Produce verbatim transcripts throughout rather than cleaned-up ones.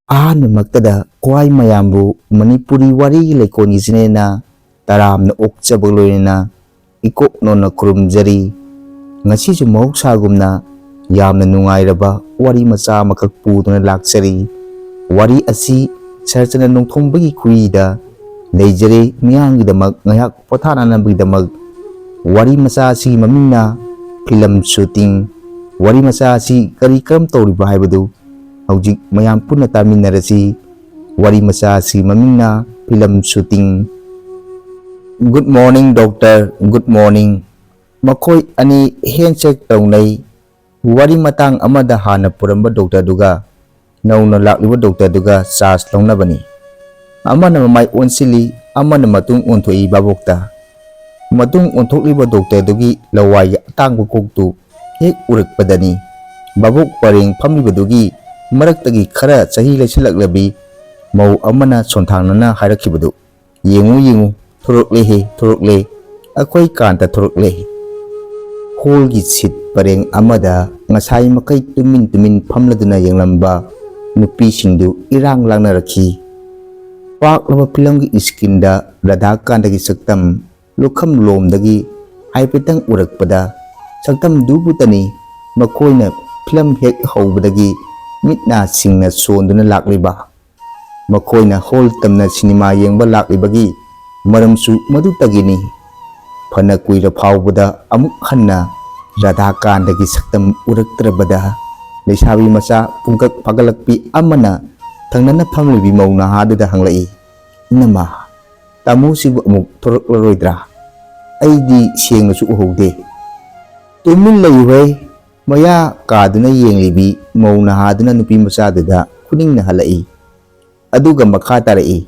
ꯑꯍꯥꯟꯕꯃꯛꯇꯗ ꯈ꯭ꯋꯥꯏ ꯃꯌꯥꯝꯕꯨ ꯃꯅꯤꯄꯨꯔꯤ ꯋꯥꯔꯤꯒꯤ ꯂꯩꯀꯣꯜꯒꯤ ꯆꯤꯅꯦꯅ ꯇꯔꯥꯝꯅ ꯑꯣꯛꯆꯕꯒ ꯂꯣꯏꯅꯅ ꯏꯀꯣꯛ ꯅꯣꯟꯅ ꯈꯨꯔꯨꯝꯖꯔꯤ꯫ ꯉꯁꯤꯁꯨ ꯃꯍꯧꯁꯥꯒꯨꯝꯅ ꯌꯥꯝꯅ ꯅꯨꯡꯉꯥꯏꯔꯕ ꯋꯥꯔꯤ ꯃꯆꯥ ꯑꯃꯈꯛ ꯄꯨꯗꯨꯅ ꯂꯥꯛꯆꯔꯤ꯫ ꯋꯥꯔꯤ ꯑꯁꯤ ꯁꯔꯆꯅ ꯅꯣꯡꯊꯣꯡꯕꯒꯤ ꯈꯨꯏꯗ ꯂꯩꯖꯔꯦ꯫ ꯃꯤꯌꯥꯝꯒꯤꯗꯃꯛ ꯉꯥꯏꯍꯥꯛ ꯄꯣꯊꯥꯅꯅꯕꯒꯤꯗꯃꯛ ꯋꯥꯔꯤ ꯃꯆꯥ ꯑꯁꯤꯒꯤ ꯃꯃꯤꯡꯅ ꯐꯤꯂꯝ ꯁꯨꯇꯤꯡ꯫ ꯋꯥꯔꯤ ꯃꯆꯥ ꯑꯁꯤ ꯀꯔꯤ ꯀꯔꯝ ꯇꯧꯔꯤꯕ ꯍꯥꯏꯕꯗꯨ ꯍꯧꯖꯤꯛ ꯃꯌꯥꯝ ꯄꯨꯟꯅ ꯇꯥꯃꯤꯟꯅꯔꯁꯤ꯫ ꯋꯥꯔꯤ ꯃꯆꯥ ꯑꯁꯤꯒꯤ ꯃꯃꯤꯡꯅ film shooting. "Good morning, doctor. Good morning." ꯃꯈꯣꯏ ꯑꯅꯤ handshake ꯇꯧꯅꯩ꯫ ꯋꯥꯔꯤ ꯃꯇꯥꯡ ꯑꯃꯗ ꯍꯥꯟꯅ ꯄꯨꯔꯝꯕ ꯗꯣꯛꯇꯔꯗꯨꯒ ꯅꯧꯅ ꯂꯥꯛꯂꯤꯕ ꯗꯣꯛꯇꯔꯗꯨꯒ ꯆꯥꯔꯖ ꯂꯧꯅꯕꯅꯤ꯫ ꯑꯃꯅ ꯃꯃꯥꯏ ꯑꯣꯟꯁꯤꯜꯂꯤ, ꯑꯃꯅ ꯃꯇꯨꯡ ꯑꯣꯟꯊꯣꯛꯏ ꯚꯥꯕꯣꯛꯇ꯫ ꯃꯇꯨꯡ ꯑꯣꯟꯊꯣꯛꯂꯤꯕ ꯗꯣꯛꯇꯔꯗꯨꯒꯤ ꯂꯋꯥꯏꯒꯤ ꯑꯇꯥꯡꯕ ꯀꯣꯛꯇꯨ ꯍꯦꯛ ꯎꯔꯛꯄꯗꯅꯤ ꯚꯥꯕꯣꯛ ꯄꯔꯦꯡ ꯐꯝꯂꯤꯕꯗꯨꯒꯤ ꯃꯔꯛꯇꯒꯤ ꯈꯔ ꯆꯍꯤ ꯂꯩꯁꯤꯜꯂꯛꯂꯕꯤ ꯃꯧ ꯑꯃꯅ ꯁꯣꯟꯊꯥꯡꯅꯅ ꯍꯥꯏꯔꯛꯈꯤꯕꯗꯨ꯫ "ꯌꯦꯡꯉꯨ, ꯌꯦꯡꯉꯨ, ꯊꯣꯔꯛꯂꯦꯍꯦ, ꯊꯣꯔꯛꯂꯦ, ꯑꯩꯈꯣꯏ ꯀꯥꯟꯇ ꯊꯣꯔꯛꯂꯦ!" ꯍꯣꯜꯒꯤ ꯁꯤꯠ ꯄꯔꯦꯡ ꯑꯃꯗ ꯉꯁꯥꯏ ꯃꯈꯩ ꯇꯨꯃꯤꯟ ꯇꯨꯃꯤꯟ ꯐꯝꯂꯗꯨꯅ ꯌꯦꯡꯂꯝꯕ ꯅꯨꯄꯤꯁꯤꯡꯗꯨ ꯏꯔꯥꯡ ꯂꯥꯡꯅꯔꯛꯈꯤ꯫ ꯄꯥꯛꯂꯕ ꯐꯤꯂꯝꯒꯤ ꯏꯁꯀ꯭ꯔꯤꯟꯗ ꯔꯥꯙꯥꯀꯥꯟꯇꯒꯤ ꯁꯛꯇꯝ ꯂꯨꯈꯝ ꯂꯣꯝꯗꯒꯤ ꯍꯥꯏꯐꯦꯠꯇꯪ ꯎꯔꯛꯄꯗ, ꯁꯛꯇꯝꯗꯨꯕꯨꯇꯅꯤ ꯃꯈꯣꯏꯅ ꯐꯤꯂꯝ ꯍꯦꯛ ꯍꯧꯕꯗꯒꯤ ꯃꯤꯠ ꯅꯥ ꯁꯤꯡꯅ ꯁꯣꯟꯗꯨꯅ ꯂꯥꯛꯂꯤꯕ꯫ ꯃꯈꯣꯏꯅ ꯍꯣꯜ ꯇꯝꯅ ꯁꯤꯅꯦꯃꯥ ꯌꯦꯡꯕ ꯂꯥꯛꯂꯤꯕꯒꯤ ꯃꯔꯝꯁꯨ ꯃꯗꯨꯇꯒꯤꯅꯤ꯫ ꯐꯅ ꯀꯨꯏꯔ ꯐꯥꯎꯕꯗ ꯑꯃꯨꯛ ꯍꯟꯅ ꯔꯥꯙꯥꯀꯥꯟꯇꯒꯤ ꯁꯛꯇꯝ ꯎꯔꯛꯇ꯭ꯔꯕꯗ, ꯂꯩꯁꯥꯕꯤ ꯃꯆꯥ ꯄꯨꯡꯀꯛ ꯐꯥꯒꯠꯂꯛꯄꯤ ꯑꯃꯅ ꯊꯪꯅꯅ ꯐꯝꯂꯤꯕꯤ ꯃꯧ ꯅꯍꯥꯗꯨꯗ ꯍꯪꯂꯛꯏ, "ꯏꯅꯝꯃ, ꯇꯥꯃꯣꯁꯤꯕꯨ ꯑꯃꯨꯛ ꯊꯣꯔꯛꯂꯔꯣꯏꯗ꯭ꯔꯥ? ꯑꯩꯗꯤ ꯁꯦꯡꯅꯁꯨ ꯎꯍꯧꯗꯦ꯫" "ꯇꯨꯃꯤꯟ ꯂꯩꯌꯨꯍꯦ!" ꯃꯌꯥ ꯀꯥꯗꯨꯅ ꯌꯦꯡꯂꯤꯕꯤ ꯃꯧ ꯅꯍꯥꯗꯨꯅ ꯅꯨꯄꯤ ꯃꯆꯥꯗꯨꯗ ꯈꯨꯅꯤꯡꯅ ꯍꯜꯂꯛꯏ꯫ ꯑꯗꯨꯒ ꯃꯈꯥ ꯇꯥꯔꯛꯏ,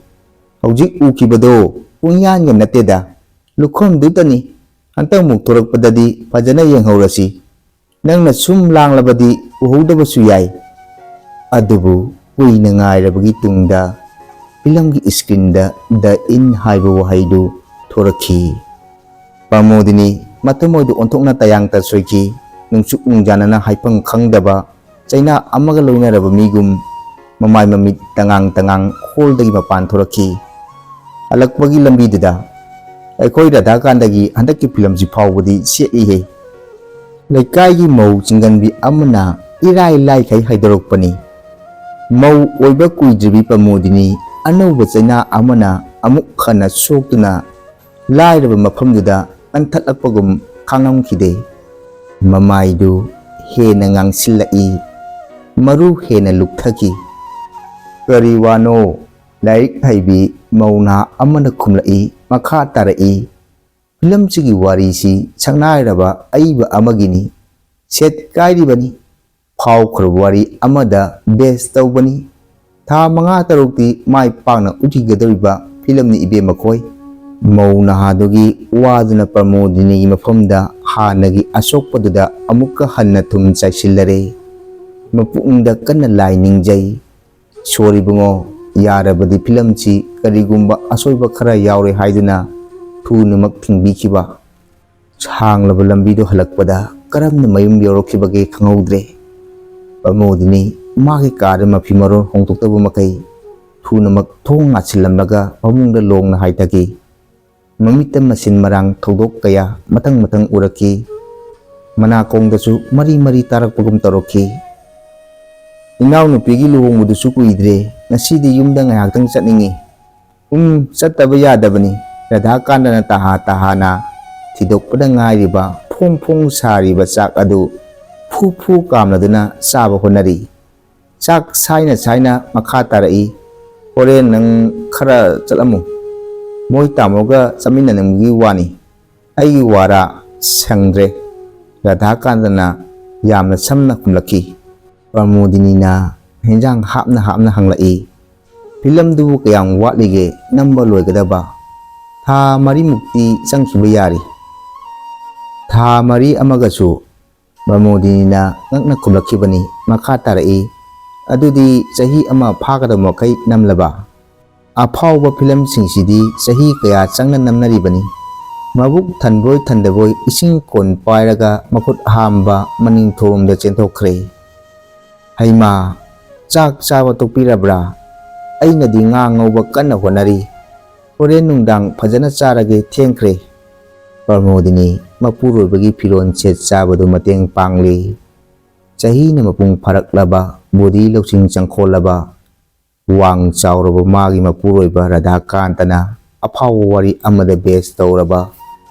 "ꯍꯧꯖꯤꯛ ꯎꯈꯤꯕꯗꯣ ꯄꯨꯡꯌꯥꯟꯒ ꯅꯠꯇꯦꯗ, ꯂꯨꯈꯝꯗꯨꯇꯅꯤ꯫ ꯍꯟꯇꯛꯃꯨꯛ ꯊꯣꯔꯛꯄꯗꯗꯤ ꯐꯖꯅ ꯌꯦꯡꯍꯧꯔꯁꯤ꯫ ꯅꯪꯅ ꯁꯨꯝ ꯂꯥꯡꯂꯕꯗꯤ ꯎꯍꯧꯗꯕꯁꯨ ꯌꯥꯏ꯫" ꯑꯗꯨꯕꯨ ꯀꯨꯏꯅ ꯉꯥꯏꯔꯕꯒꯤ ꯇꯨꯡꯗ ꯐꯤꯂꯝꯒꯤ ꯏꯁꯀ꯭ꯔꯤꯟꯗ "The End" ꯍꯥꯏꯕ ꯋꯥꯍꯩꯗꯨ ꯊꯣꯔꯛꯈꯤ꯫ ꯄ꯭ꯔꯃꯣꯗꯤꯅꯤ ꯃꯊꯃꯣꯏꯗ ꯑꯣꯟꯊꯣꯛꯅ ꯇꯌꯥꯡ ꯇꯁꯣꯏꯈꯤ꯫ ꯅꯨꯡꯁꯨꯛ ꯅꯨꯡꯖꯥꯅꯅ ꯍꯥꯏꯐꯝ ꯈꯪꯗꯕ ꯆꯩꯅꯥ ꯑꯃꯒ ꯂꯣꯏꯅꯔꯕ ꯃꯤꯒꯨꯝ ꯃꯃꯥꯏ ꯃꯃꯤꯠ ꯇꯉꯥꯡ ꯇꯉꯥꯡ ꯍꯣꯜꯗꯒꯤ ꯃꯄꯥꯟ ꯊꯣꯔꯛꯈꯤ꯫ ꯍꯜꯂꯛꯄꯒꯤ ꯂꯝꯕꯤꯗꯨꯗ, "ꯑꯩꯈꯣꯏ ꯔꯥꯙꯥꯀꯥꯟꯗꯒꯤ ꯍꯟꯗꯛꯀꯤ ꯐꯤꯂꯝꯁꯤ ꯐꯥꯎꯕꯗꯤ ꯁꯦꯠꯂꯤꯍꯦ꯫ ꯂꯩꯀꯥꯏꯒꯤ ꯃꯧ ꯆꯤꯡꯒꯟꯕꯤ ꯑꯃꯅ ꯏꯔꯥꯏ ꯂꯥꯏꯈꯩ ꯍꯥꯏꯗꯣꯔꯛꯄꯅꯤ꯫ ꯃꯧ ꯑꯣꯏꯕ ꯀꯨꯏꯗ꯭ꯔꯤꯕꯤ ꯄ꯭ꯔꯃꯣꯗꯤꯅꯤ ꯑꯅꯧꯕ ꯆꯩꯅꯥ ꯑꯃꯅ ꯑꯃꯨꯛ ꯍꯟꯅ ꯁꯣꯛꯇꯨꯅ ꯂꯥꯏꯔꯕ ꯃꯐꯝꯗꯨꯗ ꯀꯟꯊꯠꯂꯛꯄꯒꯨꯝ ꯈꯥꯡꯉꯝꯈꯤꯗꯦ꯫ ꯃꯃꯥꯏꯗꯨ ꯍꯦꯟꯅ ꯉꯥꯡꯁꯤꯜꯂꯛꯏ, ꯃꯔꯨ ꯍꯦꯟꯅ ꯂꯨꯞꯊꯈꯤ꯫ "ꯀꯔꯤ ꯋꯥꯅꯣ?" ꯂꯥꯏꯔꯤꯛ ꯍꯩꯕꯤ ꯃꯧ ꯅꯍꯥ ꯑꯃꯅ ꯈꯨꯝꯂꯛꯏ, ꯃꯈꯥ ꯇꯥꯔꯛꯏ, "ꯐꯤꯂꯝꯁꯤꯒꯤ ꯋꯥꯔꯤꯁꯤ ꯁꯛꯅꯥꯏꯔꯕ ꯑꯏꯕ ꯑꯃꯒꯤꯅꯤ꯫ ꯁꯦꯠ ꯀꯥꯏꯔꯤꯕꯅꯤ꯫ ꯐꯥꯎꯈ꯭ꯔꯕ ꯋꯥꯔꯤ ꯑꯃꯗ ꯕꯦꯁ ꯇꯧꯕꯅꯤ꯫ ꯊꯥ ꯃꯉꯥ ꯇꯔꯨꯛꯇꯤ ꯃꯥꯏ ꯄꯥꯛꯅ ꯎꯠꯈꯤꯒꯗꯧꯔꯤꯕ ꯐꯤꯂꯝꯅꯤ ꯏꯕꯦꯝꯃ ꯈꯣꯏ꯫" ꯃꯧ ꯅꯍꯥꯗꯨꯒꯤ ꯋꯥꯗꯨꯅ ꯄ꯭ꯔꯃꯣꯗꯤꯅꯤꯒꯤ ꯃꯐꯝꯗ ꯍꯥꯟꯅꯒꯤ ꯑꯁꯣꯛꯄꯗꯨꯗ ꯑꯃꯨꯛꯀ ꯍꯟꯅ ꯊꯨꯝ ꯆꯥꯏꯁꯤꯜꯂꯔꯦ꯫ ꯃꯄꯨꯛꯅꯤꯡꯗ ꯀꯟꯅ ꯂꯥꯏ ꯅꯤꯡꯖꯩ꯫ "ꯁꯣꯔꯤ ꯏꯕꯨꯡꯉꯣ, ꯌꯥꯔꯕꯗꯤ ꯐꯤꯂꯝꯁꯤ ꯀꯔꯤꯒꯨꯝꯕ ꯑꯁꯣꯏꯕ ꯈꯔ ꯌꯥꯎꯔꯦ ꯍꯥꯏꯗꯨꯅ ꯊꯨꯅꯃꯛ ꯊꯤꯡꯕꯤꯈꯤꯕ꯫" ꯁꯥꯡꯂꯕ ꯂꯝꯕꯤꯗꯨ ꯍꯜꯂꯛꯄꯗ ꯀꯔꯝꯅ ꯃꯌꯨꯝ ꯌꯧꯔꯛꯈꯤꯕꯒꯦ ꯈꯪꯍꯧꯗ꯭ꯔꯦ꯫ ꯄ꯭ꯔꯃꯣꯗꯤꯅꯤ ꯃꯥꯒꯤ ꯀꯥꯗ ꯃꯐꯤ ꯃꯔꯣꯟ ꯍꯣꯡꯗꯣꯛꯇꯕ ꯃꯈꯩ ꯊꯨꯅꯃꯛ ꯊꯣꯡ ꯉꯥꯁꯤꯜꯂꯝꯂꯒ ꯐꯃꯨꯡꯗ ꯂꯣꯡꯅ ꯍꯥꯏꯊꯈꯤ꯫ ꯃꯃꯤꯠꯇ ꯃꯁꯤꯟ ꯃꯔꯥꯡ ꯊꯧꯗꯣꯛ ꯀꯌꯥ ꯃꯊꯪ ꯃꯊꯪ ꯎꯔꯛꯈꯤ꯫ ꯃꯅꯥꯀꯣꯡꯗꯁꯨ ꯃꯔꯤ ꯃꯔꯤ ꯇꯥꯔꯛꯄꯒꯨꯝ ꯇꯧꯔꯛꯈꯤ꯫ "ꯏꯅꯥꯎꯅꯨꯄꯤꯒꯤ ꯂꯨꯍꯣꯡꯕꯗꯨꯁꯨ ꯀꯨꯏꯗ꯭ꯔꯦ꯫ ꯉꯁꯤꯗꯤ ꯌꯨꯝꯗ ꯉꯥꯏꯍꯥꯛꯇꯪ ꯆꯠꯅꯤꯡꯉꯤ꯫" "ꯎꯝ, ꯆꯠꯇꯕ ꯌꯥꯗꯕꯅꯤ꯫" ꯔꯥꯙꯥꯀꯥꯟꯗꯅ ꯇꯍꯥ ꯇꯍꯥꯅ ꯊꯤꯗꯣꯛꯄꯗ ꯉꯥꯏꯔꯤꯕ ꯐꯣꯡ ꯐꯣꯡ ꯁꯥꯔꯤꯕ ꯆꯥꯛ ꯑꯗꯨ ꯐꯨ ꯐꯨ ꯀꯥꯝꯂꯗꯨꯅ ꯆꯥꯕ ꯍꯣꯠꯅꯔꯤ꯫ ꯆꯥꯛ ꯁꯥꯏꯅ ꯁꯥꯏꯅ ꯃꯈꯥ ꯇꯥꯔꯛꯏ, "ꯍꯣꯔꯦꯟ ꯅꯪ ꯈꯔ ꯆꯠꯂꯝꯃꯨ꯫ ꯃꯣꯏ ꯇꯥꯃꯣꯒ ꯆꯠꯃꯤꯟꯅꯅꯤꯡꯕꯒꯤ ꯋꯥꯅꯤ꯫ ꯑꯩꯒꯤ ꯋꯥꯔꯥ ꯁꯪꯗ꯭ꯔꯦ꯫" ꯔꯥꯙꯥꯀꯥꯟꯗꯅ ꯌꯥꯝꯅ ꯁꯝꯅ ꯈꯨꯝꯂꯛꯈꯤ꯫ ꯄ꯭ꯔꯃꯣꯗꯤꯅꯤꯅ ꯍꯦꯟꯖꯥꯡ ꯍꯥꯞꯅ ꯍꯥꯞꯅ ꯍꯪꯂꯛꯏ, "ꯐꯤꯂꯝꯗꯨꯕꯨ ꯀꯌꯥꯝ ꯋꯥꯠꯂꯤꯒꯦ ꯅꯝꯕ ꯂꯣꯏꯒꯗꯕ?" "ꯊꯥ ꯃꯔꯤꯃꯨꯛꯇꯤ ꯆꯪꯈꯤꯕ ꯌꯥꯔꯤ꯫" "ꯊꯥ ꯃꯔꯤ ꯑꯃꯒꯁꯨ?" ꯄ꯭ꯔꯃꯣꯗꯤꯅꯤꯅ ꯉꯛꯅ ꯈꯨꯝꯂꯛꯈꯤꯕꯅꯤ꯫ ꯃꯈꯥ ꯇꯥꯔꯛꯏ, "ꯑꯗꯨꯗꯤ ꯆꯍꯤ ꯑꯃ ꯐꯥꯒꯗꯕ ꯃꯈꯩ ꯅꯝꯂꯕ?" "ꯑꯐꯥꯎꯕ ꯐꯤꯂꯝꯁꯤꯡꯁꯤꯗꯤ ꯆꯍꯤ ꯀꯌꯥ ꯆꯪꯅ ꯅꯝꯅꯔꯤꯕꯅꯤ꯫" ꯃꯕꯨꯛ ꯊꯟꯕꯣꯏ ꯊꯟꯗꯕꯣꯏ ꯏꯁꯤꯡ ꯀꯣꯟ ꯄꯥꯏꯔꯒ ꯃꯈꯨꯠ ꯍꯥꯝꯕ ꯃꯅꯤꯡ ꯊꯣꯡꯗ ꯆꯦꯟꯊꯣꯛꯈ꯭ꯔꯦ꯫ "ꯍꯩꯃꯥ, "ꯆꯥꯛ ꯆꯥꯕ ꯇꯣꯛꯄꯤꯔꯕ꯭ꯔꯥ? ꯑꯩꯅꯗꯤ ꯉꯥ ꯉꯧꯕ ꯀꯟꯅ ꯍꯣꯠꯅꯔꯤ꯫ ꯍꯣꯔꯦꯟ ꯅꯨꯡꯗꯥꯡ ꯐꯖꯅ ꯆꯥꯔꯒꯦ, ꯊꯦꯡꯈ꯭ꯔꯦ"꯫ ꯄ꯭ꯔꯃꯣꯗꯤꯅꯤ ꯃꯄꯨꯔꯣꯏꯕꯒꯤ ꯐꯤꯔꯣꯜ ꯁꯦꯠ ꯆꯥꯕꯗꯨ ꯃꯇꯦꯡ ꯄꯥꯡꯂꯤ꯫ ꯆꯍꯤꯅ ꯃꯄꯨꯡ ꯐꯥꯔꯛꯂꯕ, ꯕꯨꯙꯤ ꯂꯧꯁꯤꯡ ꯆꯪꯈꯣꯜꯂꯕ, ꯋꯥꯡ ꯆꯥꯎꯔꯕ ꯃꯥꯒꯤ ꯃꯄꯨꯔꯣꯏꯕ ꯔꯥꯙꯥꯀꯥꯟꯇꯅ ꯑꯐꯥꯎꯕ ꯋꯥꯔꯤ ꯑꯃꯗ ꯕꯦꯁ ꯇꯧꯔꯕ,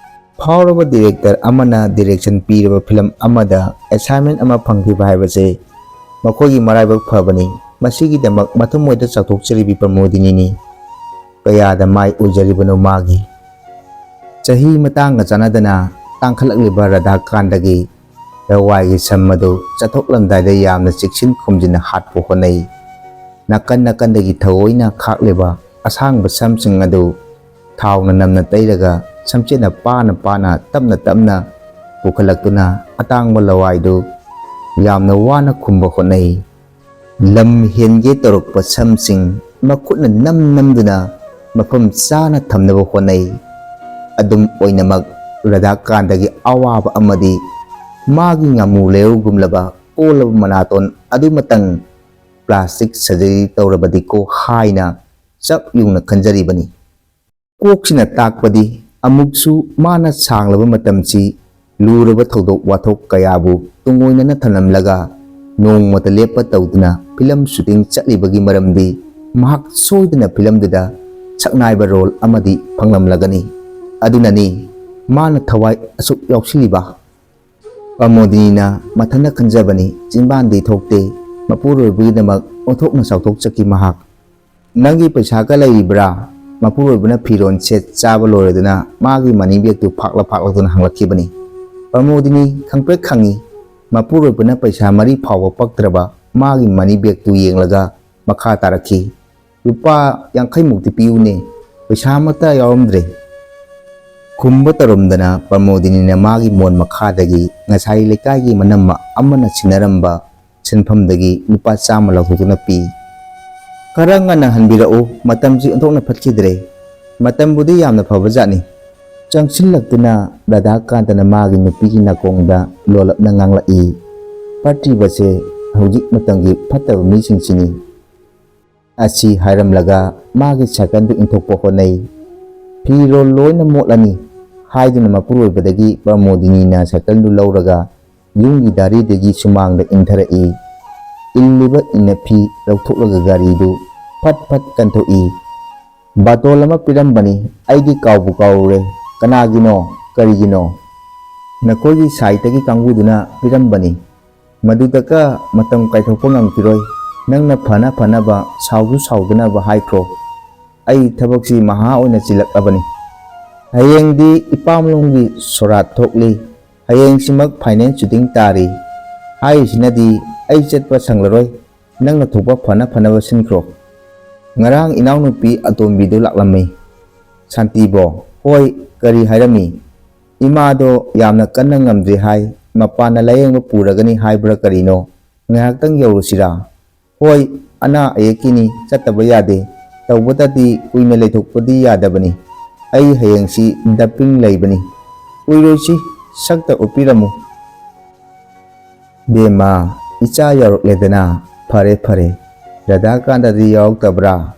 ꯐꯥꯎꯔꯕ ꯗꯤꯔꯦꯛꯇꯔ ꯑꯃꯅ ꯗꯤꯔꯦꯛꯁꯟ ꯄꯤꯔꯕ ꯐꯤꯂꯝ ꯑꯃꯗ ꯑꯦꯁꯥꯏꯟꯃꯦꯟ ꯑꯃ ꯐꯪꯈꯤꯕ ꯍꯥꯏꯕꯁꯦ ꯃꯈꯣꯏꯒꯤ ꯃꯔꯥꯏꯕꯛ ꯐꯕꯅꯤ꯫ ꯃꯁꯤꯒꯤꯗꯃꯛ ꯃꯊꯃꯣꯏꯗ ꯆꯥꯎꯊꯣꯛꯆꯔꯤꯕꯤ ꯄ꯭ꯔꯃꯣꯗꯤꯅꯤꯅꯤ꯫ ꯀꯌꯥꯗ ꯃꯥꯏ ꯑꯣꯏꯖꯔꯤꯕꯅꯣ ꯃꯥꯒꯤ꯫ ꯆꯍꯤ ꯃꯇꯥꯡꯒ ꯆꯥꯟꯅꯗꯅ ꯇꯥꯡꯈꯠꯂꯛꯂꯤꯕ ꯔꯥꯙꯥꯀꯥꯟꯗꯒꯤ ꯂꯋꯥꯏꯒꯤ ꯁꯝ ꯑꯗꯨ ꯆꯠꯊꯣꯛꯂꯝꯗꯥꯏꯗ ꯌꯥꯝꯅ ꯆꯦꯛꯁꯤꯟ ꯈꯨꯝꯖꯤꯟꯅ ꯍꯥꯠꯄ ꯍꯣꯠꯅꯩ꯫ ꯅꯥꯀꯟ ꯅꯥꯀꯟꯗꯒꯤ ꯊꯑꯣꯏꯅ ꯈꯥꯛꯂꯤꯕ ꯑꯁꯥꯡꯕ ꯁꯝꯁꯤꯡ ꯑꯗꯨ ꯊꯥꯎꯅ ꯅꯝꯅ ꯇꯩꯔꯒ ꯁꯝꯆꯦꯠꯅ ꯄꯥꯅ ꯄꯥꯅ ꯇꯞꯅ ꯇꯞꯅ ꯄꯨꯈꯠꯂꯛꯇꯨꯅ ꯑꯇꯥꯡꯕ ꯂꯋꯥꯏꯗꯨ ꯌꯥꯝꯅ ꯋꯥꯅ ꯈꯨꯝꯕ ꯍꯣꯠꯅꯩ꯫ ꯂꯝ ꯍꯦꯟꯒꯦ ꯇꯧꯔꯛꯄ ꯁꯝꯁꯤꯡ ꯃꯈꯨꯠꯅ ꯅꯝ ꯅꯝꯗꯨꯅ ꯃꯐꯝ ꯆꯥꯅ ꯊꯝꯅꯕ ꯍꯣꯠꯅꯩ꯫ ꯑꯗꯨꯝ ꯑꯣꯏꯅꯃꯛ, ꯔꯥꯙꯥꯀꯥꯟꯗꯒꯤ ꯑꯋꯥꯕ ꯑꯃꯗꯤ ꯃꯥꯒꯤ ꯉꯥꯃꯨ ꯂꯩꯔꯧꯒꯨꯝꯂꯕ ꯀꯣꯜꯂꯕ ꯃꯅꯥꯇꯣꯟ ꯑꯗꯨꯃꯇꯪ ꯄ꯭ꯂꯥꯁꯇꯤꯛ ꯁꯔꯖꯔꯤ ꯇꯧꯔꯕꯗꯤꯀꯣ ꯍꯥꯏꯅ ꯆꯞ ꯌꯨꯡꯅ ꯈꯟꯖꯔꯤꯕꯅꯤ꯫ ꯀꯣꯛꯁꯤꯅ ꯇꯥꯛꯄꯗꯤ ꯑꯃꯨꯛꯁꯨ ꯃꯥꯅ ꯁꯥꯡꯂꯕ ꯃꯇꯝꯁꯤ ꯂꯨꯔꯕ ꯊꯧꯗꯣꯛ ꯋꯥꯊꯣꯛ ꯀꯌꯥꯕꯨ ꯇꯨꯡꯑꯣꯏꯅꯅ ꯊꯝꯂꯝꯂꯒ ꯅꯣꯡꯃꯇ ꯂꯦꯞꯄ ꯇꯧꯗꯨꯅ ꯐꯤꯂꯝ ꯁꯨꯇꯤꯡ ꯆꯠꯂꯤꯕꯒꯤ ꯃꯔꯝꯗꯤ ꯃꯍꯥꯛ ꯁꯣꯏꯗꯅ ꯐꯤꯂꯝꯗꯨꯗ ꯁꯛꯅꯥꯏꯕ ꯔꯣꯜ ꯑꯃꯗꯤ ꯐꯪꯂꯝꯂꯒꯅꯤ꯫ ꯑꯗꯨꯅꯅꯤ ꯃꯥꯅ ꯊꯋꯥꯏ ꯑꯁꯨꯛ ꯌꯥꯎꯁꯤꯜꯂꯤꯕ꯫ ꯄ꯭ꯔꯃꯣꯗꯤꯅꯤꯅ ꯃꯊꯟꯇ ꯈꯟꯖꯕꯅꯤ, ꯆꯤꯟꯕꯥꯟꯗꯤ ꯊꯣꯛꯇꯦ꯫ ꯃꯄꯨꯔꯣꯏꯕꯒꯤꯗꯃꯛ ꯑꯣꯟꯊꯣꯛꯅ ꯆꯥꯎꯊꯣꯛꯆꯈꯤ ꯃꯍꯥꯛ꯫ "ꯅꯪꯒꯤ ꯄꯩꯁꯥꯒ ꯂꯩꯔꯤꯕ꯭ꯔꯥ?" ꯃꯄꯨꯔꯣꯏꯕꯅ ꯐꯤꯔꯣꯜ ꯁꯦꯠ ꯆꯥꯕ ꯂꯣꯏꯔꯗꯨꯅ ꯃꯥꯒꯤ ꯃꯅꯤ ꯕꯦꯒꯇꯨ ꯐꯥꯛꯂ ꯐꯥꯛꯂꯗꯨꯅ ꯍꯪꯂꯛꯈꯤꯕꯅꯤ꯫ ꯄ꯭ꯔꯃꯣꯗꯤꯅꯤ ꯈꯪꯄ꯭ꯔꯦꯛ ꯈꯪꯉꯤ꯫ ꯃꯄꯨꯔꯣꯏꯕꯅ ꯄꯩꯁꯥ ꯃꯔꯤ ꯐꯥꯎꯕ ꯄꯛꯇ꯭ꯔꯕ ꯃꯥꯒꯤ ꯃꯅꯤ ꯕꯦꯒꯇꯨ ꯌꯦꯡꯂꯒ ꯃꯈꯥ ꯇꯥꯔꯛꯈꯤ, "ꯂꯨꯄꯥ ꯌꯥꯡꯈꯩꯃꯨꯛꯇꯤ ꯄꯤꯌꯨꯅꯦ, ꯄꯩꯁꯥ ꯑꯃꯠꯇ ꯌꯥꯎꯔꯝꯗ꯭ꯔꯦ"꯫ ꯈꯨꯝꯕ ꯇꯧꯔꯝꯗꯅ ꯄ꯭ꯔꯃꯣꯗꯤꯅꯤꯅ ꯃꯥꯒꯤ ꯃꯣꯟ ꯃꯈꯥꯗꯒꯤ ꯉꯁꯥꯏ ꯂꯩꯀꯥꯏꯒꯤ ꯃꯅꯝꯃ ꯑꯃꯅ ꯁꯤꯟꯅꯔꯝꯕ ꯁꯦꯟꯐꯝꯗꯒꯤ ꯂꯨꯄꯥ ꯆꯥꯝꯃ ꯂꯧꯊꯣꯛꯇꯨꯅ ꯄꯤ꯫ "ꯈꯔ ꯉꯟꯅ ꯍꯟꯕꯤꯔꯛꯎ, ꯃꯇꯝꯁꯤ ꯑꯣꯟꯊꯣꯛꯅ ꯐꯠꯈꯤꯗ꯭ꯔꯦ"꯫ ꯃꯇꯝꯕꯨꯗꯤ ꯌꯥꯝꯅ ꯐꯕ ꯖꯥꯠꯅꯤ꯫ ꯆꯪꯁꯤꯜꯂꯛꯇꯨꯅ ꯔꯥꯙꯥꯀꯥꯟꯇꯅ ꯃꯥꯒꯤ ꯅꯨꯄꯤꯒꯤ ꯅꯥꯀꯣꯡꯗ ꯂꯣꯜꯂꯞꯅ ꯉꯥꯡꯂꯛꯏ, "ꯐꯠꯇ꯭ꯔꯤꯕꯁꯦ ꯍꯧꯖꯤꯛ ꯃꯇꯝꯒꯤ ꯐꯠꯇꯕ ꯃꯤꯁꯤꯡꯁꯤꯅꯤ꯫ ꯑꯁꯤ ꯍꯥꯏꯔꯝꯂꯒ ꯃꯥꯒꯤ ꯁꯥꯏꯀꯜꯗꯨ ꯏꯟꯊꯣꯛꯄ ꯍꯣꯠꯅꯩ꯫ "ꯐꯤꯔꯣꯜ ꯂꯣꯏꯅ ꯃꯣꯠꯂꯅꯤ" ꯍꯥꯏꯗꯨꯅ ꯃꯄꯨꯔꯣꯏꯕꯗꯒꯤ ꯄ꯭ꯔꯃꯣꯗꯤꯅꯤꯅ ꯁꯥꯏꯀꯜꯗꯨ ꯂꯧꯔꯒ ꯌꯨꯝꯒꯤ ꯗꯥꯔꯤꯗꯒꯤ ꯁꯨꯃꯥꯡꯗ ꯏꯟꯊꯔꯛꯏ꯫ ꯏꯜꯂꯤꯕ ꯏꯟꯅꯐꯤ ꯂꯧꯊꯣꯛꯂꯒ ꯒꯥꯔꯤꯗꯨ ꯐꯠ ꯐꯠ ꯀꯟꯊꯣꯛꯏ꯫ "ꯕꯥꯇꯣꯜ ꯑꯃ ꯄꯤꯔꯝꯕꯅꯤ, ꯑꯩꯗꯤ ꯀꯥꯎꯕꯨ ꯀꯥꯎꯔꯨꯔꯦ꯫ ꯀꯅꯥꯒꯤꯅꯣ? ꯀꯔꯤꯒꯤꯅꯣ?" "ꯅꯈꯣꯏꯒꯤ ꯁꯥꯏꯠꯇꯒꯤ ꯀꯥꯡꯕꯨꯗꯨꯅ ꯄꯤꯔꯝꯕꯅꯤ꯫ ꯃꯗꯨꯗꯀ ꯃꯇꯝ ꯀꯥꯏꯊꯣꯛꯄ ꯉꯝꯈꯤꯔꯣꯏ꯫ ꯅꯪꯅ ꯐꯅ ꯐꯅꯕ, ꯁꯥꯎꯁꯨ ꯁꯥꯎꯗꯅꯕ ꯍꯥꯏꯈ꯭ꯔꯣ꯫ ꯑꯩ ꯊꯕꯛꯁꯤ ꯃꯍꯥ ꯑꯣꯏꯅ ꯆꯤꯜꯂꯛꯂꯕꯅꯤ꯫ ꯍꯌꯦꯡꯗꯤ ꯏꯄꯥꯝꯂꯣꯝꯒꯤ ꯁꯣꯔꯥꯠ ꯊꯣꯛꯂꯤ꯫ ꯍꯌꯦꯡꯁꯤꯃꯛ ꯐꯥꯏꯅꯦꯜ ꯁꯨꯇꯤꯡ ꯇꯥꯔꯤ꯫ ꯍꯥꯏꯔꯤꯁꯤꯅꯗꯤ ꯑꯩ ꯆꯠꯄ ꯁꯪꯂꯔꯣꯏ꯫ ꯅꯪꯅ ꯊꯣꯛꯄ ꯐꯅ ꯐꯅꯕ ꯁꯤꯟꯈ꯭ꯔꯣ꯫" ꯉꯔꯥꯡ ꯏꯅꯥꯎꯅꯨꯄꯤ ꯑꯇꯣꯝꯕꯤꯗꯨ ꯂꯥꯛꯂꯝꯃꯤ꯫ "ꯁꯥꯟꯇꯤꯕꯣ?" "ꯍꯣꯏ, ꯀꯔꯤ ꯍꯥꯏꯔꯝꯃꯤ?" "ꯏꯃꯥꯗꯣ ꯌꯥꯝꯅ ꯀꯟꯅ ꯉꯝꯗ꯭ꯔꯤ ꯍꯥꯏ, ꯃꯄꯥꯟꯅ ꯂꯥꯌꯦꯡꯕ ꯄꯨꯔꯒꯅꯤ ꯍꯥꯏꯕ꯭ꯔꯥ ꯀꯔꯤꯅꯣ, ꯉꯥꯏꯍꯥꯛꯇꯪ ꯌꯧꯔꯨꯁꯤꯔꯥ?" "ꯍꯣꯏ, ꯑꯅꯥ ꯑꯌꯦꯛꯀꯤꯅꯤ, ꯆꯠꯇꯕ ꯌꯥꯗꯦ꯫ ꯇꯧꯕꯇꯗꯤ ꯀꯨꯏꯅ ꯂꯩꯊꯣꯛꯄꯗꯤ ꯌꯥꯗꯕꯅꯤ꯫ ꯑꯩ ꯍꯌꯦꯡꯁꯤ ꯗꯞꯄꯤꯡ ꯂꯩꯕꯅꯤ꯫ ꯀꯨꯏꯔꯣꯏꯁꯤ, ꯁꯛꯇ ꯎꯠꯄꯤꯔꯝꯃꯨ꯫" "ꯕꯦꯝꯃ, ꯏꯆꯥ ꯌꯥꯎꯔꯛꯂꯦꯗꯅ꯫ ꯐꯔꯦ, ꯐꯔꯦ꯫ ꯔꯥꯙꯥꯀꯥꯟꯇꯗꯤ ꯌꯥꯎꯔꯛꯇꯕ꯭ꯔꯥ?"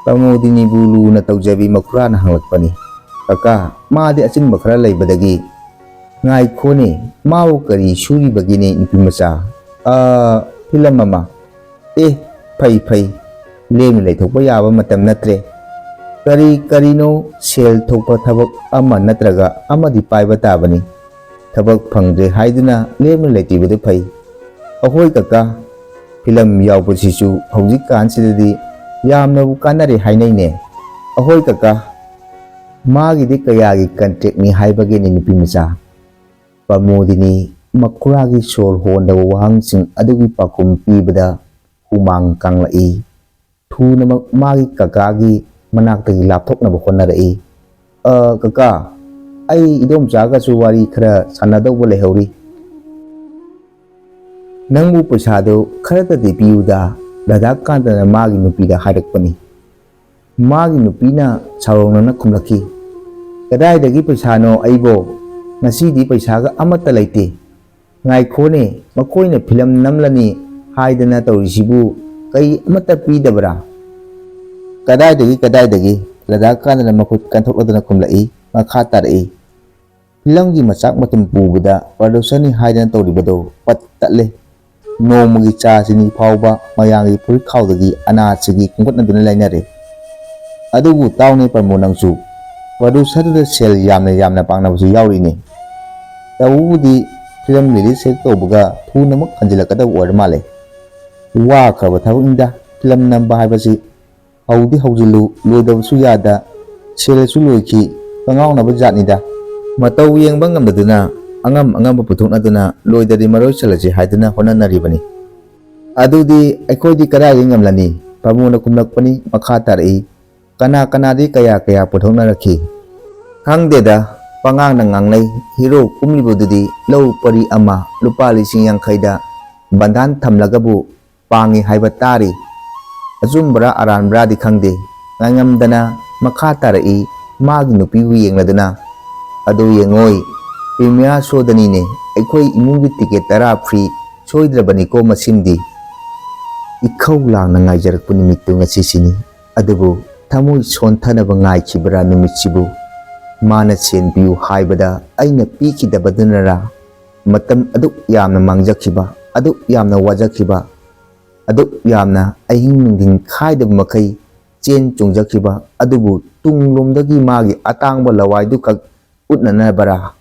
ꯄ꯭ꯔꯃꯣꯗꯤꯅꯤꯕꯨ ꯂꯨꯅ ꯇꯧꯖꯕꯤ ꯃꯈꯨꯔꯥꯅ ꯍꯪꯂꯛꯄꯅꯤ꯫ "ꯀꯀꯥ, ꯃꯥꯗꯤ ꯑꯆꯤꯟꯕ ꯈꯔ ꯂꯩꯕꯗꯒꯤ꯫" "ꯉꯥꯏꯈꯣꯅꯦ, ꯃꯥꯕꯨ ꯀꯔꯤ ꯁꯨꯔꯤꯕꯒꯤꯅꯦ, ꯅꯨꯄꯤ ꯃꯆꯥ?" "ꯑ, ꯐꯤꯂꯝ ꯑꯃ꯫" "ꯑꯦ, ꯐꯩ, ꯐꯩ꯫ ꯂꯦꯝꯅ ꯂꯩꯊꯣꯛꯄ ꯌꯥꯕ ꯃꯇꯝ ꯅꯠꯇ꯭ꯔꯦ꯫ ꯀꯔꯤ ꯀꯔꯤꯅꯣ ꯁꯦꯜ ꯊꯣꯛꯄ ꯊꯕꯛ ꯑꯃ ꯅꯠꯇ꯭ꯔꯒ ꯑꯃꯗꯤ ꯄꯥꯏꯕ ꯇꯥꯕꯅꯤ꯫ ꯊꯕꯛ ꯐꯪꯗ꯭ꯔꯦ ꯍꯥꯏꯗꯨꯅ ꯂꯦꯝꯅ ꯂꯩꯇ꯭ꯔꯤꯕꯗꯨ ꯐꯩ꯫" "ꯑꯍꯣꯏ ꯀꯀꯥ, ꯐꯤꯂꯝ ꯌꯥꯎꯕꯁꯤꯁꯨ ꯍꯧꯖꯤꯛꯀꯥꯟꯁꯤꯗꯗꯤ ꯌꯥꯝꯅꯕꯨ ꯀꯥꯟꯅꯔꯦ ꯍꯥꯏꯅꯩꯅꯦ꯫" "ꯑꯍꯣꯏ ꯀꯀꯥ, ꯃꯥꯒꯤꯗꯤ ꯀꯌꯥꯒꯤ ꯀꯟꯇ꯭ꯔꯦꯛꯅꯤ ꯍꯥꯏꯕꯒꯦꯅꯦ, ꯅꯨꯄꯤ ꯃꯆꯥ?" ꯄ꯭ꯔꯃꯣꯗꯤꯅꯤ ꯃꯈꯨꯔꯥꯒꯤ ꯁꯣꯔ ꯍꯣꯟꯗꯕ ꯋꯥꯍꯪꯁꯤꯡ ꯑꯗꯨꯒꯤ ꯄꯥꯎꯈꯨꯝ ꯄꯤꯕꯗ ꯍꯨꯃꯥꯡ ꯀꯥꯡꯂꯛꯏ꯫ ꯊꯨꯅꯃꯛ ꯃꯥꯒꯤ ꯀꯀꯥꯒꯤ ꯃꯅꯥꯛꯇꯒꯤ ꯂꯥꯞꯊꯣꯛꯅꯕ ꯍꯣꯠꯅꯔꯛꯏ꯫ "ꯑ, ꯀꯀꯥ, ꯑꯩ ꯏꯗꯣꯝꯆꯥꯒꯁꯨ ꯋꯥꯔꯤ ꯈꯔ ꯁꯥꯟꯅꯗꯧꯕ ꯂꯩꯍꯧꯔꯤ꯫ ꯅꯪꯕꯨ ꯄꯩꯁꯥꯗꯨ ꯈꯔꯇꯗꯤ ꯄꯤꯌꯨꯗ", ꯔꯥꯙꯥꯀꯥꯟꯇꯅ ꯃꯥꯒꯤ ꯅꯨꯄꯤꯗ ꯍꯥꯏꯔꯛꯄꯅꯤ꯫ ꯃꯥꯒꯤ ꯅꯨꯄꯤꯅ ꯁꯥꯎꯔꯧꯅꯅ ꯈꯨꯝꯂꯛꯈꯤ, "ꯀꯗꯥꯏꯗꯒꯤ ꯄꯩꯁꯥꯅꯣ ꯑꯩꯕꯣ? ꯉꯁꯤꯗꯤ ꯄꯩꯁꯥꯒ ꯑꯃꯠꯇ ꯂꯩꯇꯦ꯫ ꯉꯥꯏꯈꯣꯅꯦ, ꯃꯈꯣꯏꯅ ꯐꯤꯂꯝ ꯅꯝꯂꯅꯤ ꯍꯥꯏꯗꯅ ꯇꯧꯔꯤꯁꯤꯕꯨ ꯀꯩ ꯑꯃꯠꯇ ꯄꯤꯗꯕ꯭ꯔꯥ? ꯀꯗꯥꯏꯗꯒꯤ, ꯀꯗꯥꯏꯗꯒꯤ? ꯔꯥꯙꯥꯀꯥꯟꯇꯅ ꯃꯈꯨꯠ ꯀꯟꯊꯣꯛꯂꯗꯨꯅ ꯈꯨꯝꯂꯛꯏ, ꯃꯈꯥ ꯇꯥꯔꯛꯏ, "ꯐꯤꯂꯝꯒꯤ ꯃꯆꯥꯛ ꯃꯊꯨꯝ ꯄꯨꯕꯗ ꯄ꯭ꯔꯗ꯭ꯌꯨꯁꯔꯅꯤ ꯍꯥꯏꯗꯅ ꯇꯧꯔꯤꯕꯗꯣ ꯄꯠ ꯇꯠꯂꯦ꯫ ꯅꯣꯡꯃꯒꯤ ꯆꯥ ꯆꯤꯅꯤ ꯐꯥꯎꯕ ꯃꯌꯥꯝꯒꯤ ꯐꯨꯔꯤꯠꯈꯥꯎꯗꯒꯤ ꯑꯅꯥꯁꯤꯒꯤ ꯈꯣꯝꯒꯠꯅꯗꯨꯅ ꯂꯩꯅꯔꯦ꯫ ꯑꯗꯨꯕꯨ ꯇꯥꯎꯅꯦ ꯄ꯭ꯔꯃꯣ, ꯅꯪꯁꯨ ꯄ꯭ꯔꯗ꯭ꯌꯨꯁꯔꯗꯨꯗ ꯁꯦꯜ ꯌꯥꯝꯅ ꯌꯥꯝꯅ ꯄꯥꯡꯅꯕꯁꯨ ꯌꯥꯎꯔꯤꯅꯦ꯫ ꯇꯧꯕꯕꯨꯗꯤ ꯐꯤꯂꯝ ꯔꯤꯂꯤꯖ ꯍꯦꯛ ꯇꯧꯕꯒ ꯊꯨꯅꯃꯛ ꯍꯟꯖꯤꯜꯂꯛꯀꯗꯕ ꯑꯣꯏꯔ ꯃꯥꯜꯂꯦ꯫ ꯋꯥꯈ꯭ꯔꯕ ꯊꯕꯛꯅꯤꯗ ꯐꯤꯂꯝ ꯅꯝꯕ ꯍꯥꯏꯕꯁꯤ꯫ ꯍꯧꯗꯤ ꯍꯧꯖꯤꯜꯂꯨ, ꯂꯣꯏꯗꯕꯁꯨ ꯌꯥꯗ, ꯁꯦꯜꯁꯨ ꯂꯣꯏꯈꯤ, ꯀꯉꯥꯎꯅꯕ ꯖꯥꯠꯅꯤꯗ꯫ ꯃꯇꯧ ꯌꯦꯡꯕ ꯉꯝꯗꯗꯨꯅ ꯑꯉꯝ ꯑꯉꯝꯕ ꯄꯨꯊꯣꯛꯅꯗꯨꯅ ꯂꯣꯏꯗꯗꯤ ꯃꯔꯣꯏ ꯆꯜꯂꯁꯤ ꯍꯥꯏꯗꯨꯅ ꯍꯣꯠꯅꯅꯔꯤꯕꯅꯤ꯫ ꯑꯗꯨꯗꯤ ꯑꯩꯈꯣꯏꯗꯤ ꯀꯗꯥꯏꯗꯒꯤ ꯉꯝꯂꯅꯤ?" ꯄ꯭ꯔꯃꯣꯅ ꯈꯨꯝꯂꯛꯄꯅꯤ, ꯃꯈꯥ ꯇꯥꯔꯛꯏ, "ꯀꯅꯥ ꯀꯅꯥꯗꯤ ꯀꯌꯥ ꯀꯌꯥ ꯄꯨꯊꯣꯛꯅꯔꯛꯈꯤ?" "ꯈꯪꯗꯦꯗ, ꯄꯉꯥꯡꯗ ꯉꯥꯡꯅꯩ꯫ ꯍꯤꯔꯣ ꯀꯨꯝꯂꯤꯕꯗꯨꯗꯤ ꯂꯧ ꯄꯔꯤ ꯑꯃ ꯂꯨꯄꯥ ꯂꯤꯁꯤꯡ ꯌꯥꯡꯈꯩꯗ ꯕꯟꯙꯥꯟ ꯊꯝꯂꯒꯕꯨ ꯄꯥꯡꯉꯤ ꯍꯥꯏꯕ ꯇꯥꯔꯤ꯫ ꯑꯆꯨꯝꯕꯔꯥ ꯑꯔꯥꯟꯕ꯭ꯔꯥꯗꯤ ꯈꯪꯗꯦ꯫ ꯉꯥꯏꯉꯝꯗꯅ ꯃꯈꯥ ꯇꯥꯔꯛꯏ ꯃꯥꯒꯤ ꯅꯨꯄꯤꯕꯨ ꯌꯦꯡꯂꯗꯨꯅ, "ꯑꯗꯨ ꯌꯦꯡꯉꯣꯏ, ꯄ꯭ꯔꯤꯃꯤꯌꯥꯔ ꯁꯣꯗꯅꯤꯅꯦ, ꯑꯩꯈꯣꯏ ꯏꯃꯨꯡꯒꯤ ꯇꯤꯀꯦꯠ ꯇꯔꯥ ꯐ꯭ꯔꯤ ꯁꯣꯏꯗ꯭ꯔꯕꯅꯤꯀꯣ ꯃꯁꯤꯃꯗꯤ"꯫ ꯏꯈꯧ ꯂꯥꯡꯅ ꯉꯥꯏꯖꯔꯛꯄ ꯅꯨꯃꯤꯠꯇꯨ ꯉꯁꯤꯁꯤꯅꯤ꯫ ꯑꯗꯨꯕꯨ ꯊꯃꯣꯏ ꯁꯣꯟꯊꯅꯕ ꯉꯥꯏꯈꯤꯕꯔꯥ ꯅꯨꯃꯤꯠꯁꯤꯕꯨ? ꯃꯥꯅ ꯁꯦꯟ ꯄꯤꯌꯨ ꯍꯥꯏꯕꯗ ꯑꯩꯅ ꯄꯤꯈꯤꯗꯕꯗꯨꯅꯔꯥ? ꯃꯇꯝ ꯑꯗꯨꯛ ꯌꯥꯝꯅ ꯃꯥꯡꯖꯈꯤꯕ, ꯑꯗꯨꯛ ꯌꯥꯝꯅ ꯋꯥꯖꯈꯤꯕ, ꯑꯗꯨꯛ ꯌꯥꯝꯅ ꯑꯍꯤꯡ ꯅꯨꯡꯊꯤꯜ ꯈꯥꯏꯗꯕ ꯃꯈꯩ ꯆꯦꯟ ꯆꯣꯡꯖꯈꯤꯕ ꯑꯗꯨꯕꯨ ꯇꯨꯡꯂꯣꯝꯗꯒꯤ ꯃꯥꯒꯤ ꯑꯇꯥꯡꯕ ꯂꯋꯥꯏꯗꯨꯈꯛ ꯎꯠꯅꯅꯕꯔꯥ?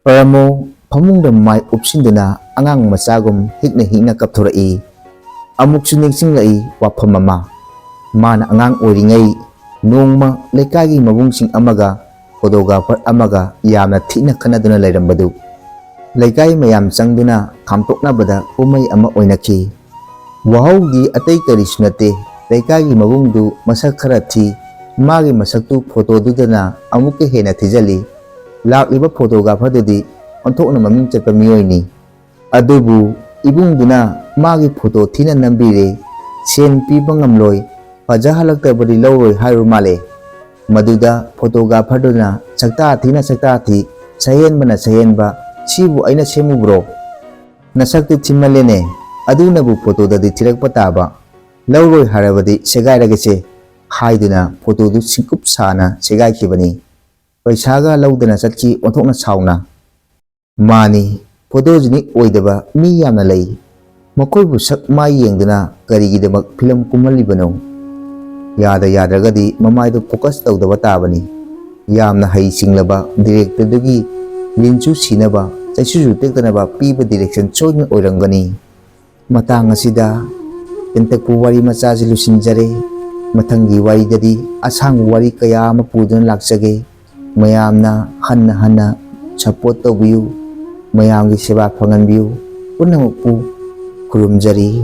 ꯄ꯭ꯔꯃꯣ ꯐꯃꯨꯡꯗ ꯃꯥꯏ ꯎꯞꯁꯤꯟꯗꯨꯅ ꯑꯉꯥꯡ ꯃꯆꯥꯒꯨꯝ ꯍꯤꯛꯅ ꯍꯤꯛꯅ ꯀꯞꯊꯣꯔꯛꯏ꯫ ꯑꯃꯨꯛꯁꯨ ꯅꯤꯡꯁꯤꯡꯂꯛꯏ ꯋꯥꯐꯝ ꯑꯃ꯫ ꯃꯥꯅ ꯑꯉꯥꯡ ꯑꯣꯏꯔꯤꯉꯩ ꯅꯣꯡꯃ ꯂꯩꯀꯥꯏꯒꯤ ꯃꯕꯨꯡꯁꯤꯡ ꯑꯃꯒ ꯐꯣꯇꯣꯒ꯭ꯔꯥꯐꯔ ꯑꯃꯒ ꯌꯥꯝꯅ ꯊꯤꯅ ꯈꯠꯅꯗꯨꯅ ꯂꯩꯔꯝꯕꯗꯨ ꯂꯩꯀꯥꯏ ꯃꯌꯥꯝ ꯆꯪꯗꯨꯅ ꯈꯥꯝꯇꯣꯛꯅꯕꯗ ꯀꯨꯝꯍꯩ ꯑꯃ ꯑꯣꯏꯅꯈꯤ꯫ ꯋꯥꯍꯧꯗꯤ ꯑꯇꯩ ꯀꯔꯤꯁꯨ ꯅꯠꯇꯦ, ꯂꯩꯀꯥꯏꯒꯤ ꯃꯕꯨꯡꯗꯨ ꯃꯁꯛ ꯈꯔ ꯊꯤ, ꯃꯥꯒꯤ ꯃꯁꯛꯇꯨ ꯐꯣꯇꯣꯗꯨꯗꯅ ꯑꯃꯨꯛꯀ ꯍꯦꯟꯅ ꯊꯤꯖꯤꯜꯂꯤ꯫ ꯂꯥꯛꯂꯤꯕ ꯐꯣꯇꯣꯒ꯭ꯔꯥꯐꯔꯗꯨꯗꯤ ꯑꯣꯟꯊꯣꯛꯅ ꯃꯃꯤꯡ ꯆꯠꯄ ꯃꯤꯑꯣꯏꯅꯤ꯫ ꯑꯗꯨꯕꯨ ꯏꯕꯨꯡꯗꯨꯅ ꯃꯥꯒꯤ ꯐꯣꯇꯣ ꯊꯤꯅ ꯅꯝꯕꯤꯔꯦ, ꯁꯦꯟ ꯄꯤꯕ ꯉꯝꯂꯣꯏ, ꯐꯖꯍꯜꯂꯛꯇꯕꯗꯤ ꯂꯧꯔꯣꯏ ꯍꯥꯏꯔꯨ ꯃꯥꯜꯂꯦ꯫ ꯃꯗꯨꯗ ꯐꯣꯇꯣꯒ꯭ꯔꯥꯐꯔꯗꯨꯅ ꯁꯛꯇꯥ ꯊꯤꯅ ꯁꯛꯇꯥ ꯊꯤ, ꯁꯍꯦꯟꯕꯅ ꯁꯍꯦꯟꯕ, "ꯁꯤꯕꯨ ꯑꯩꯅ ꯁꯦꯝꯃꯨꯕ꯭ꯔꯣ? ꯅꯁꯛꯇꯨ ꯊꯤꯃꯜꯂꯦꯅꯦ, ꯑꯗꯨꯅꯕꯨ ꯐꯣꯇꯣꯗꯗꯤ ꯊꯤꯔꯛꯄ ꯇꯥꯕ꯫ ꯂꯧꯔꯣꯏ ꯍꯥꯏꯔꯕꯗꯤ ꯁꯦꯒꯥꯏꯔꯒꯦꯁꯦ ꯍꯥꯏꯗꯨꯅ ꯐꯣꯇꯣꯗꯨ ꯁꯤꯡꯀꯨꯞ ꯁꯥꯅ ꯁꯦꯒꯥꯏꯈꯤꯕꯅꯤ꯫ ꯄꯩꯁꯥꯒ ꯂꯧꯗꯅ ꯆꯠꯈꯤ ꯑꯣꯟꯊꯣꯛꯅ ꯁꯥꯎꯅ꯫ ꯃꯥꯅꯤ, ꯐꯣꯇꯣꯖꯤꯅꯤꯛ ꯑꯣꯏꯗꯕ ꯃꯤ ꯌꯥꯝꯅ ꯂꯩ꯫ ꯃꯈꯣꯏꯕꯨ ꯁꯛ ꯃꯥꯏ ꯌꯦꯡꯗꯨꯅ ꯀꯔꯤꯒꯤꯗꯃꯛ ꯐꯤꯂꯝ ꯀꯨꯝꯍꯜꯂꯤꯕꯅꯣ? ꯌꯥꯗ ꯌꯥꯗ꯭ꯔꯒꯗꯤ ꯃꯃꯥꯏꯗꯨ ꯐꯣꯀꯁ ꯇꯧꯗꯕ ꯇꯥꯕꯅꯤ꯫ ꯌꯥꯝꯅ ꯍꯩ ꯁꯤꯡꯂꯕ ꯗꯤꯔꯦꯛꯇꯔꯗꯨꯒꯤ ꯂꯤꯟꯁꯨ ꯁꯤꯅꯕ, ꯆꯩꯁꯨꯁꯨ ꯇꯦꯛꯇꯅꯕ ꯄꯤꯕ ꯗꯤꯔꯦꯛꯁꯟ ꯁꯣꯏꯗꯅ ꯑꯣꯏꯔꯝꯒꯅꯤ꯫ ꯃꯇꯥꯡ ꯑꯁꯤꯗ ꯇꯦꯟꯇꯛꯄ ꯋꯥꯔꯤ ꯃꯆꯥꯁꯤ ꯂꯣꯏꯁꯤꯟꯖꯔꯦ꯫ ꯃꯊꯪꯒꯤ ꯋꯥꯔꯤꯗꯗꯤ ꯑꯁꯥꯡꯕ ꯋꯥꯔꯤ ꯀꯌꯥ ꯑꯃ ꯄꯨꯗꯨꯅ ꯂꯥꯛꯆꯒꯦ꯫ ꯃꯌꯥꯝꯅ ꯍꯟꯅ ꯍꯟꯅ ꯁꯞꯄꯣꯔꯠ ꯇꯧꯕꯤꯌꯨ꯫ ꯃꯌꯥꯝꯒꯤ ꯁꯦꯕꯥ ꯐꯪꯍꯟꯕꯤꯌꯨ꯫ ꯄꯨꯝꯅꯃꯛꯄꯨ ꯈꯨꯔꯨꯝꯖꯔꯤ꯫